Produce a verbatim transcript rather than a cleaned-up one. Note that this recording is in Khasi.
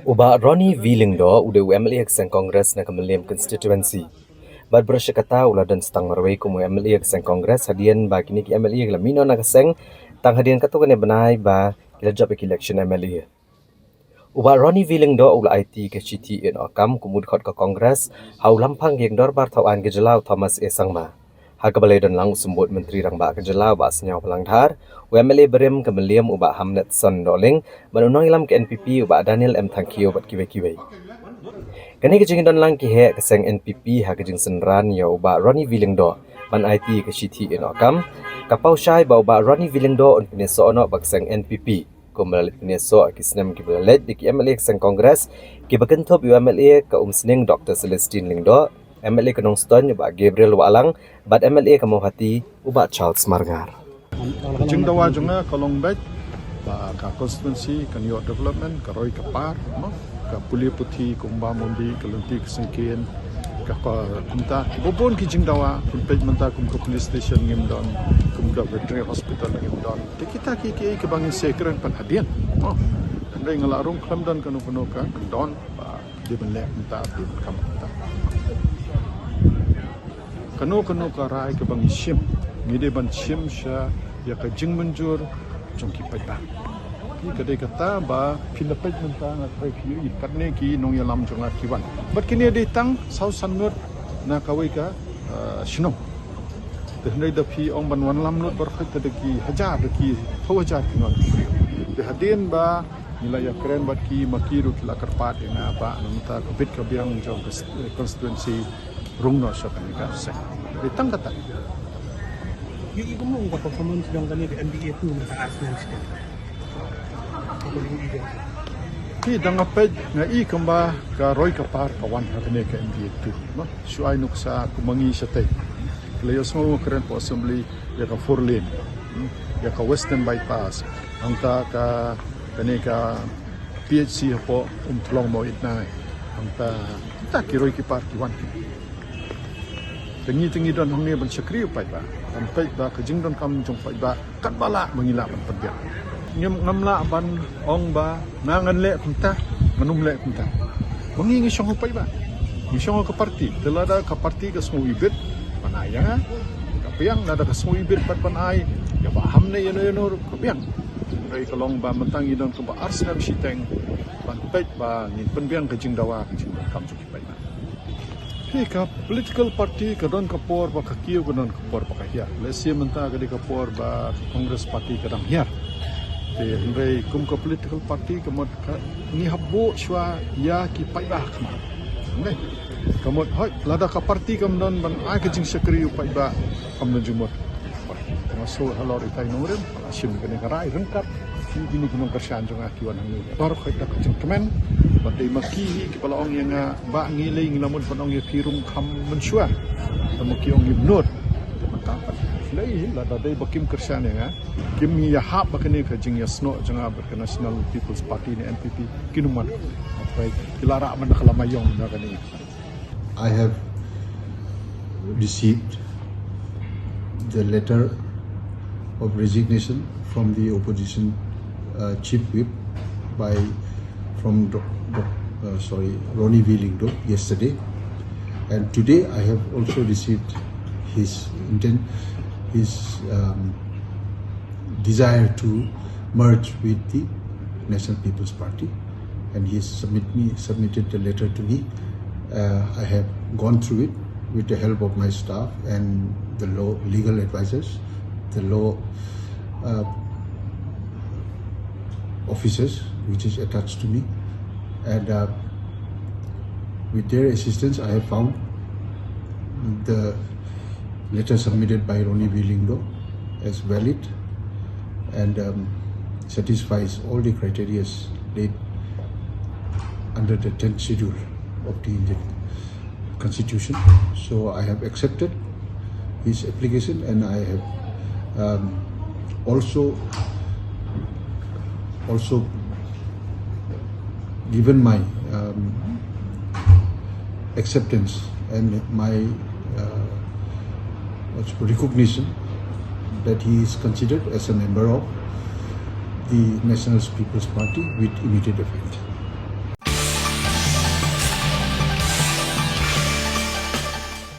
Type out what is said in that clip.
U Bah Ronnie V Lyngdoh u dei u M L A ka seng Congress na ka Mylliem constituency. Bad bad shi katta u la don stang marwei kum u M L A ka seng Congress hadien ba kine ki M L A ki la mih noh na ka seng tang hadien katto katne bnai ba ki la jop ïa ka election M L A. U Bah Ronnie V Lyngdoh u la aiti ka shithi ïehnoh kam kum u dkhot ka Congress ha u lampang ka ïing dorbar thaw aiñ ka jylla u Thomas A Sangma. Ha kaba la ïadon lang u Symbud Myntri Rangbah ka jylla u Bah Sniawbhalang Dhar, u M L A barim ka Mylliem u Bah Hamletson Dohling, bad u nongïalam ka N P P u Bah Daniel M Thangkhiew bad kiwei kiwei. Kane ka jingïadon lang ki heh ka seng N P P ha ka jingsynran ïa u Bah Ronnie V Lyngdoh ban aiti ka shithi ïehnoh kam, ka paw shai ba u Bah Ronnie V Lyngdoh un pynïasoh noh bad ka seng N P P. Kumba la leit pynïasoh ha ki snem kiba la leit da ki M L A ka seng Congress, kiba kynthup ïa u M L A ka Umsning Doctor Celestine Lyngdoh, M L A ka Nongstoiñ u Bah Gabriel Wahlang, bad M L A ka Mawhati u Bah Charles Marngar. Ka jingdawa jong nga ka long beit ba ka constituency kan ïoh development, ka roi ka par, mo, ka pule puthi kumba mynta, ka lynti ka syngkien, ka, ka kumta. Bun ki jingdawa, kum peit mynta kum ka police station ngim don, kum ka veterinary hospital ngim don. Te kita ki, ki, kiba ngin sa kren pan hadien. Oh, hynrei nga la rung khlem don kano kano ka kyndon ba dei ban leh mynta, dei ban kam mynta. Kano kano ka rai kaba ngi shim, ngi dei ban shim sha ïa ka jingmynjur jong ki paidbah. Ki, ka dei kata ba phi la peit mynta, nga tharai phi ïohi katne ki nongïalam jong nga ki wan. Bad kine dei tang saw san ngut na kawei ka, eh, shnong. Te hynrei da phi ong ban wanlam lut baroh, te da ki hajar, da ki phew hajar ki nongïalam. Te hadien ba ngi la ïakren bad ki, ma ki ruh ki la kyrpad ïa nga ba na mynta ka bit ka biang jong ka s-, constituency rung noh sha kane ka seng. Te tang kata. Ïohi kumno ka performance jong kane ka M D A two mynta ar snem shiteng? Phi, da nga peit nga i kumba ka roi ka par ka wan ha kane ka M D A two, no? Shu ai nuksa kumba ngi shatei. Ki la ïohsngew kren hapoh assembly ïa ka four lane, hmm, ïa ka Western Bypass, hangta ka, kane ka P H C hapoh Umtlong Mawitnai, hangta, hangta ki roi ki par ki wan. Te ngi, te ngi don hangne ban shakri ïa u paidbah, ban peit ba ka jingdonkam jong u paidbah katba lah ba ngi lah ban pynbiang. Ngim, ngam lah ban ong ba nga ngan leh kumta, ngan ym leh kumta. Ba ngi, ngi shong ha u paidbah, ngi shong ha ka party. Te lada ka party ka sngew ibit ban ai ïa nga, ka biang, lada ka sngew ibit pat ban ai ïa Bah Hamne ïano ïano ruh, ka biang. Hynrei ka long ba mynta ngi don kumba ar snem shiteng ban peit ba ngin pynbiang ka jingdawa, ka jingdonkam jong ki paidbah. Phi, ka political party ka don ka por ba ka kiew, ka don ka por ba ka hiar. Lehse mynta ka dei ka por ba ka Congress party ka dang hiar. Te hynrei kum ka political party ka mut ka, ngi hap buh shuwa ïa ki paidbah ha khmat. Ne? Ka mut, hooid, lada ka party kam don ban ai ka jingshakri ïa u paidbah, kam don jingmut. Nga shu halor itai nongrim, la shim kane ka rai ryngkat ïa kine ki nongkyrshan jong nga ki wan hangne. Baroh khoit da ka jingkmen, bad dei ma ki hi kiba la ong ïa nga ba ngi lei ngi la mut ban ong ïa phi ruh kham mynshuwa. Te ma ki ong ïa mynta. Te mynta pat lei hi, lada dei ba kim kyrshan ïa nga, kim ïahap ba kane ka jingïasnoh jong nga bad ka National People's Party ne N P P, kin ym wan. Hynrei ki la rah man ka lama ïong na kane. I have received the letter of resignation from the opposition, uh, chief whip by, from Doc-, Doc-, uh, sorry, Ronnie V Lyngdoh yesterday. And today I have also received his intent, his, um, desire to merge with the National People's Party, and he has submit me, submitted the letter to me. Uh, I have gone through it with the help of my staff and the law, legal advisors, the law, uh, officers, which is attached to me, and, uh, with their assistance, I have found the letter submitted by Ronnie V Lyngdoh as valid and, um, satisfies all the criteria laid under the tenth schedule of the Indian Constitution. So I have accepted his application, and I have, um, also, also given my, um, acceptance and my, uh, what's recognition that he is considered as a member of the National People's Party with immediate effect.